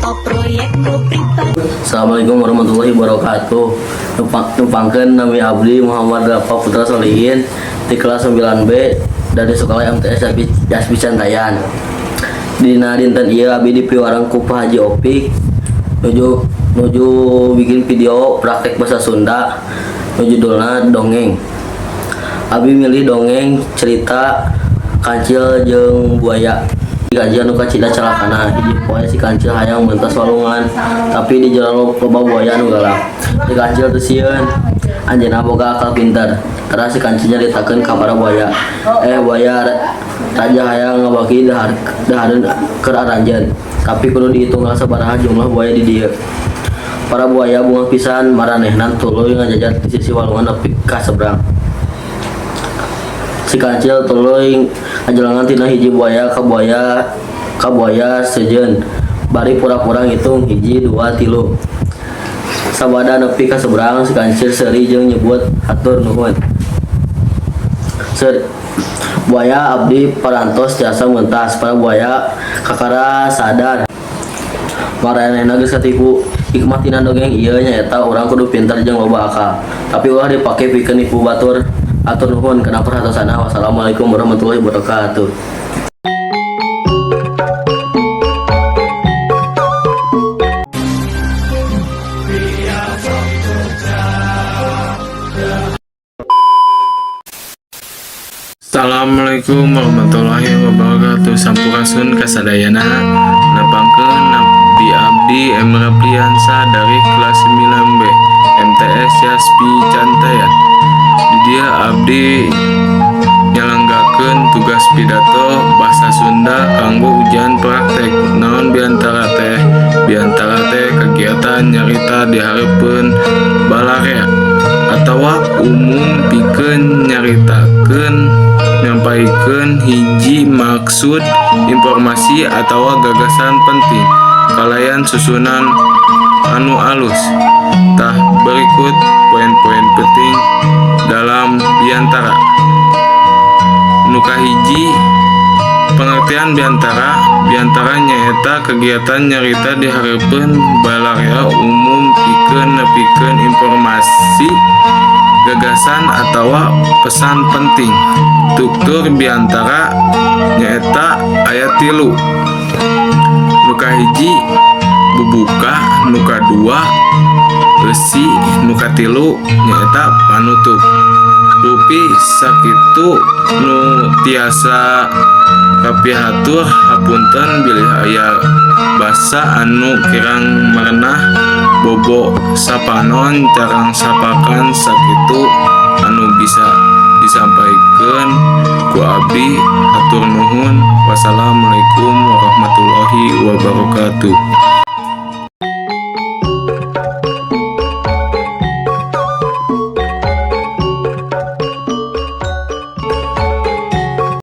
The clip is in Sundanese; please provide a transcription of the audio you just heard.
Proyek nu pribadi. Assalamualaikum warahmatullahi wabarakatuh. Nepangkeun nami abdi Muhammad Rafa Putra Solihin di kelas 9B dari sekolah MTS Yasbi Cantayan. Dina dinten ieu abdi dipiwarang ku Pak Haji Opik nuju nuju bikin video praktek bahasa Sunda nu judulna dongeng. Abi milih dongeng cerita Kancil jeung Buaya. Kancil nu kacida calakana. Hiji poe si Kancil hayang mentas walungan, tapi di jero loba buaya nu galak. Si Kancil teu sieun. Anjeunna boga akal pinter. Teras si Kancil nyaritakeun ka para buaya. "Eh buaya, raja hayang ngabagi dahar dahareun keur aranjeun, tapi kudu dihitung sabaraha jumlah buaya di dieu." Para buaya bungah pisan, maranehna tuluy ngajajar di sisi walungan nepi ka seberang. Si Kancil tuluy ngajelengan tina hiji buaya ka buaya sejen bari pura-pura ngitung, hiji, dua, tilu. Sabada nepi ka seberang, si Kancil seuri jeung nyebut hatur nuhun. Ser buaya, abdi parantos tiasa mentas." Para buaya kakara sadar maranehna geus katipu. Hikmah tina dongeng ieu nyaeta urang kudu pinter jeung loba akal, tapi ulah dipake pikeun nipu batur. Hatur nuhun kana perhatosanna. Wassalamualaikum warahmatullahi wabarakatuh. Assalamualaikum warahmatullahi wabarakatuh. Sampurasun kasadayana. Nepangkeun nami abdi Emra Priansa dari kelas 9B MTS Yasbi Cantayan. Di dieu abdi nyalenggakeun tugas pidato bahasa Sunda kanggo ujian praktek. Naon biantara teh? Biantara teh kegiatan nyarita di hareupeun balarea atawa umum pikeun nyaritakeun, nyampaikeun hiji maksud, informasi atawa gagasan penting kalayan susunan anu alus. Tah, berikut poin-poin penting dalam biantara. Nu kahiji, pengertian biantara. Biantara nyaeta kegiatan nyarita di hareupeun balarea umum pikeun nepikeun informasi, gagasan atawa pesan penting. Struktur biantara nyaeta aya tilu. Nu kahiji bubuka, nu kadua eusi, nu katilu nyaeta panutup. Rupi sakitu nu tiasa kapihatur, hapunten bilih aya basa anu kirang merenah. Bobo sapanon carang sapakan. Sakitu anu bisa disampaikan ku abdi, hatur nuhun. Wassalamualaikum warahmatullahi wabarakatuh.